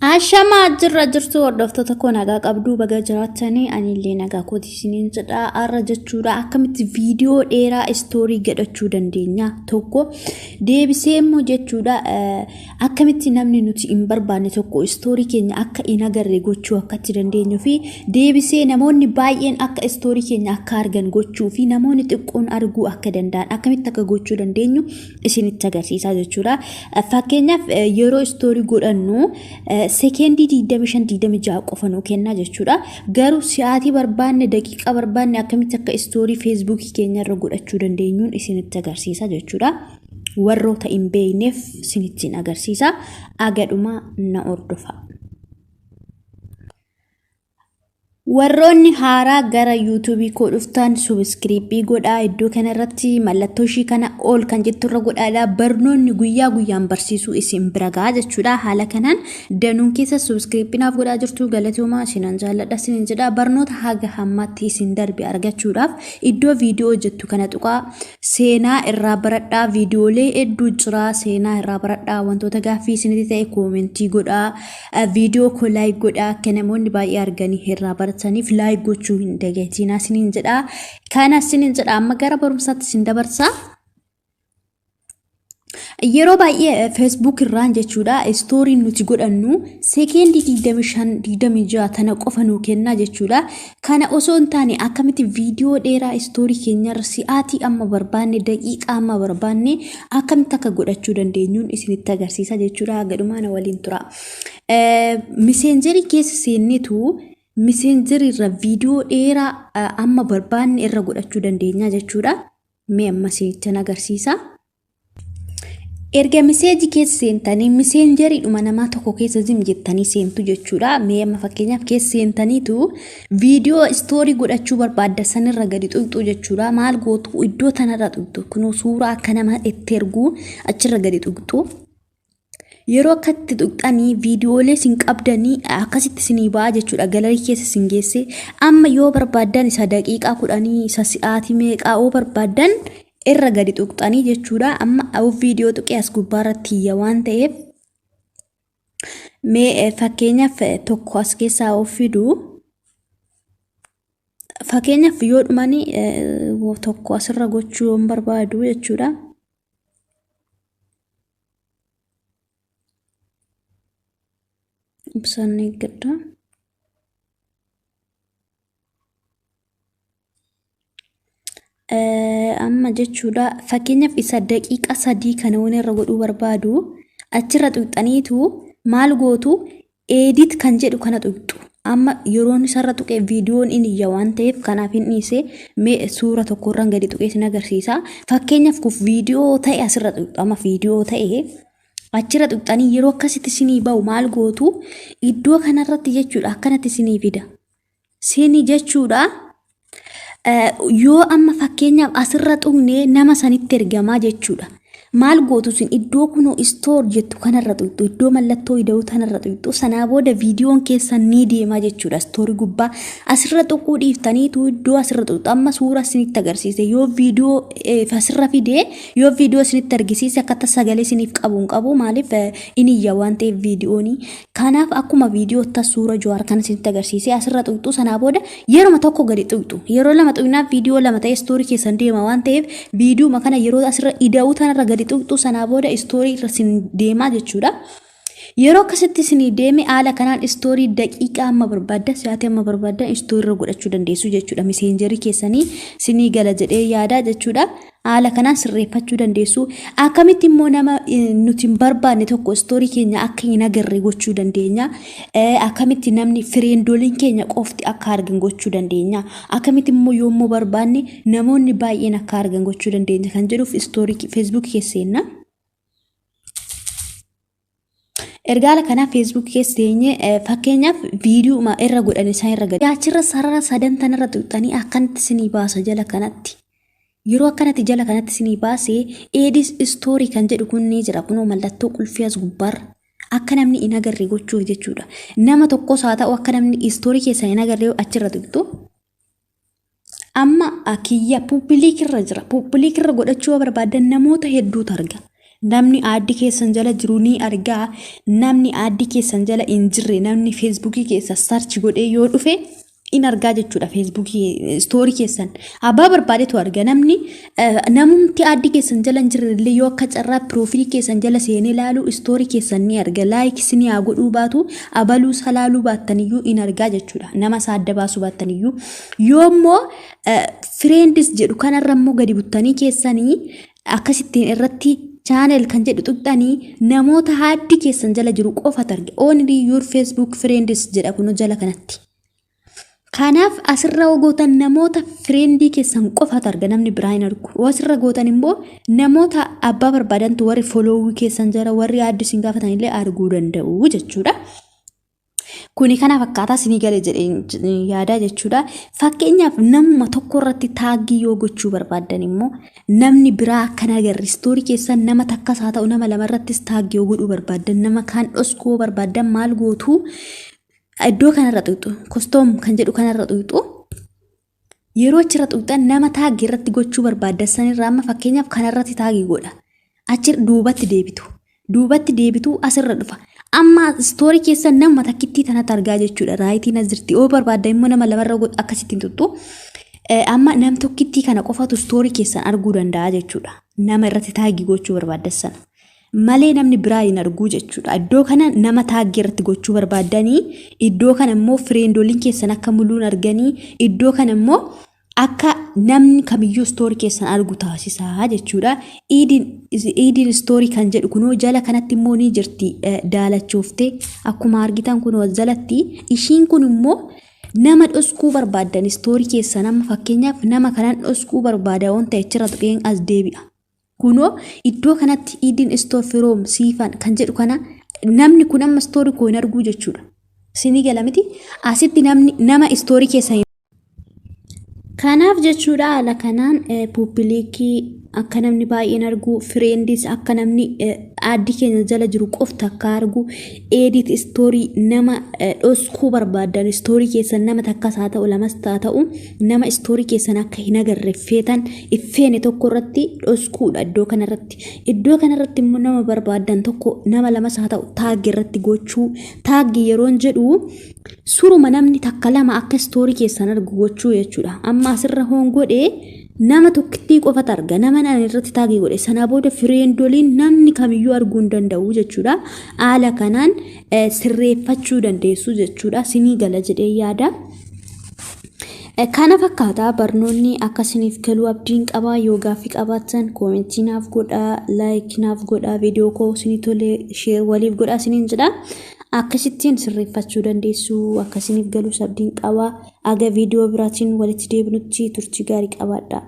Ashamaa jirra jirtu hordoftoota koo, nagaa qabduu? Baga jiraattanii. Anillee nagaa kooti isiniin jedha. Har'a jechuudha akkamitti viidiyoo dheeraa istoorii godhachuu dandeenya, tokko deebisee immoo jechuudha akkamitti namni nuti hin barbaanne tokko istoorii keenya akka hin agarre gochuu akkatti dandeenyu fi deebisee namoonni baay'een akka istoorii keenya akka argan gochuu fi namoonni xiqqoon arguu akka danda'an akkamitti akka gochuu dandeenyu isinitti agarsiisaa jechuudha. Fakkeenyaaf, yeroo istoorii godhannu sekeendii 25 26 qofa nuu kenna jechuudha. Garuu sa'aatii barbaanne, daqiiqaa barbaanne akkamitti akka istoorii feesbuukii keenya irra godhachuu dandeenyuun isinitti agarsiisa jechuudha. Warroota hin beekneef isinittiin agarsiisa. Agadhuma na hordofa. Warroonni haaraa gara yuutuubii koo dhuftan subiskiriipii godhaa. Iddoo kanarratti mallattoo ishii kana ol kan jetturra godhaadha. Barnoonni guyyaa guyyaan barsiisuu isin bira ga'a jechuudha. Haala kanaan danuun keessa subiskiriipii naaf godhaa jirtu, galatoomaa, isinan jaalladha isinin jedha. Barnoota haga hammaatti isin darbe argachuudhaaf iddoo viidiyoo jettu kana tuqaa, seenaa irraa baradhaa. Viidiyoolee hedduu jira, seenaa irraa baradhaa. Wantoota gaaffii isinitti ta'e koomentii godhaa. Viidiyoo koo like godhaa, akka namoonni baay'ee arganii irraa barataniif like gochuu hin dagatinaa isiniin jedha. Kana isiniin jedha, amma gara barumsaatti isin dabarsa. Yeroo baay'ee Facebook irraan jechuudha istooriin nuti godhannu sekeendii 25 26 tana qofa nuu kennaa jechuudha. Kana osoo hin taane akkamitti viidiyoo dheeraa istoorii keenyarra si'aatii amma barbaanne, daqiiqaa amma barbaanne akkamitti akka godhachuu dandeenyuun isinitti agarsiisa jechuudha. Gadhumaa na waliin tura. Miseenjerii keessa seennetu miseenjerii irra viidiyoo dheeraa amma barbaanne irra godhachuu dandeenya jechuudha. Mee amma isinitti agarsiisa. Erga miseejii keessa seentanii miseenjeriidhuma namaa tokko keessa zim jettanii seentu jechuudha. Mee amma fakkeenyaaf keessa seentaniitu viidiyoo istoorii godhachuu barbaadda sanirra gadi tuqxu jechuudha. Maal gootu? Iddoo tanarra tuqxu. Kunoo suuraa akka nama itti ergu achirra gadi tuqxu. Yeroo akkatti tuqxanii viidiyoolee isin qabdanii akkasitti isinii ba'a jechuudha. Galarii keessa isin geesse. Amma yoo barbaaddan isa daqiiqaa 10, isa si'aatii meeqaa yoo barbaaddan irra gadi tuqxanii jechuudha. Amma viidiyoo tuqee as gubbaarratti iyya waan ta'eef, mee fakkeenyaaf tokko as keessaa of fidu. Fakkeenyaaf yoo dhumanii tokko asirra gochuu yoon barbaadu jechuudha. Ibsaan eeggadha. Amma jechuudha fakkeenyaaf isa daqiiqa 3 kana waan irra godhuu barbaadu achirra tuqxaniitu maal gootu? Edit kan jedhu kana tuqxu. Amma yeroon isarra tuqe viidiyoon inni iyya waan ta'eef kanaaf hin dhiise. Mee suura tokkorraan gadi tuqee isin agarsiisa. Fakkeenyaaf kun viidiyoo ta'e asirra tuqxu. Amma viidiyoo ta'e achirra tuqxanii yeroo akkasitti isinii ba'u maal gootu? Iddoo kanarratti jechuudha akkanatti isinii fida. Sini jechuudha. Yoo amma fakkeenyaaf asirra tuqne nama sanitti ergamaa jechuudha. Maal gootu isin? Iddoo kunoo istoor jettu kanarra tuqxu, iddoo mallattoo ida'uu tanarra tuqxu. Sanaa booda viidiyoon keessan ni deema jechuudha. Istoorii gubbaa asirra tuquu dhiiftaniitu iddoo asirra tuqxu. Amma suura isinitti agarsiise, yoo viidiyoo asirra fide, yoo viidiyoo isinitti argisiise akkata sagalee isiniif qabu hin qabu. Maaliif? Inni iyya waan ta'eef viidiyoonii. Kanaaf akkuma viidiyoo suura Jawaar kan isinitti agarsiise asirra tuqxu. Sanaa booda yeruma tokko gadi tuqxu. Yeroo lama tuqnaan viidiyoo lama ta'e istoorii keessan deema waan ta'eef, viidiyuma kana yeroo asirra ida'uu tanarra gadi tuqxu. Sanaa booda istoorii irra isin deemaa jechuudha. Yeroo akkasitti isinii deeme haala kanaan istoorii daqiiqaa amma barbaaddan, sa'aatii amma barbaaddan istoorii irra godhachuu dandeessu jechuudha. Miseenjerii keessanii isinii gala jedhee yaadaa jechuudha. Haala kanaan sirreeffachuu dandeessu. Akkamitti immoo nama nuti hin barbaanne tokko istoorii keenya akka hin agarre gochuu dandeenya? Akkamitti namni fireendoliin keenya qofti akka argan gochuu dandeenya? Akkamitti immoo yommuu barbaanne namoonni baay'een akka argan gochuu dandeenya kan jedhuuf istoorii feesbuukii keessa seenna. Erga haala kanaa feesbuuk keessa teenye, fakkeenyaaf viidiyoo irra godhan isaan irra gadi. Achirra sarara sadan tanarra tuqxanii akkanatti isinii baasa jala kanatti. Yeroo akkanatti jala kanatti isinii baase edit story kan jedhu kun ni jira. Kunoo mallattoo qulfii as gubbaarra. Akka namni hin agarre gochuuf jechuudha. Nama tokkos haa ta'u akka namni istoorii keessan hin agarre achirra tuqxu. Amma kiyya public irra jira. Public irra godhachuu yoo barbaaddan namoota hedduutu arga. Namni add keessan jala jiru ni argaa. Namni add keessan jala hin jirre, namni Feesbuukii keessa search godhee yoo dhufe in argaa jechuudha. Feesbuukii story keessan abbaa barbaadetu arga. Namni namumti add keessan jala hin jirre illee yoo akka carraa profile keessan jala seenee ilaalu, story keessan ni arga. Like isinii haa godhuu baatu, abaluu salaaluu baattaniyyuu in argaa jechuudha. Nama isaa adda baasuu baattaniyyuu. Yoo immoo friends jedhu kanarra immoo gadi buttanii keessanii akkasittiin irratti channel kan jedhu tuqxanii, namoota add keessan jala jiru qofatu arga. "Only your Facebook friends" jedha kun jala kanatti. Kanaaf asirra gootan namoota friend keessan qofatu arga, namni biraa hin argu. Yoo asirra gootan immoo namoota abbaa barbaadantu, warri follow keessan jala, warri add isin gaafatan illee arguu danda'u jechuudha. Kuni kana fakkaataa isinii galee jedhee yaadaa jechuudha. Fakkeenyaaf, namuma tokko irratti tag yoo gochuu barbaaddan immoo, namni biraa akka hin agarre story keessan nama takkas haa ta'u, nama lama irrattis tag yoo godhuu barbaaddan, nama kaan dhoskuu barbaaddan, maal gootu? Iddoo kanarra tuqxu, custom kan jedhu kanarra tuqxu. Yeroo achirra tuqxan, nama tag irratti gochuu barbaaddan sanirraa, amma fakkeenyaaf kanarratti tag godha. Achi duubatti deebitu. Duubatti deebitu, asirra dhufa. Amma story keessan nama takkittii tanatti argaa jechuudha. Rightiin as jirti. Yoo barbaadda immoo nama lamarra akkasittiin tuttu. Amma nam tokkittii kana qofatu story keessan arguu danda'a jechuudha. Nama irratti tag gochuu barbaaddan sana malee namni biraa hin arguu jechuudha. Iddoo kana nama tag irratti gochuu barbaaddanii, iddoo kana immoo friendoliin keessan akka muluun arganii, iddoo kana immoo akka namni kamiyyuu story keessan argu taasisaa jechuudha. Hidden story kan jedhu kunoo jala kanatti immoo ni jirti, daalachooftee akkuma argitan kunoo jalatti. Ishiin kun immoo nama dhoskuu barbaaddan story keessan, amma fakkeenyaaf nama kanan dhoskuu barbaada waan ta'e, achirra tuqeen as deebi'a. Kunoo iddoo kanatti "hidden story from Siifan" kan jedhu kana, namni kun amma story koo hin arguu jechuudha. Sinii gala miti? Asitti namni nama story keessan. Kanaaf jechuudha, haala kanaan public akka namni baay'een argu, friends akka namni add keenya jala jiru qofti akka argu, edit story nama dhoskuu barbaadan, story keessan nama takkas haa ta'u, lamas haa ta'u, nama story keessan akka hin agarre feetan iffeene tokko irratti dhoskuudha iddoo kanarratti. Iddoo kanarratti immoo nama barbaadan tokko, nama lamas haa ta'u, tag irratti gochuu. Tag yeroon jedhu suruma namni takka lama akka story keessan argu gochuu jechuudha. Amma asirra hoon godhee nama tokkittii qofatu arga, nama naan irratti tag godhe. Sanaa booda friendoliin namni kamiyyuu arguu hin danda'u jechuudha. Haala kanaan sirreeffachuu dandeessu jechuudha. Sinii gala jedhee yaada. Kana fakkaataa barnoonni akka isiniif galuu abdiin qabaa. Yoo gaaffii qabaattan comment naaf godhaa, like naaf godhaa, viidiyoo koo isinii tolee share waliif godhaa isiniin jedha. Akkasittiin sirreeffachuu dandeessu, akka isiniif galuus abdiin qabaa. Aga viidiyoo biraatiin walitti deebinutti turtii gaarii qabaadha.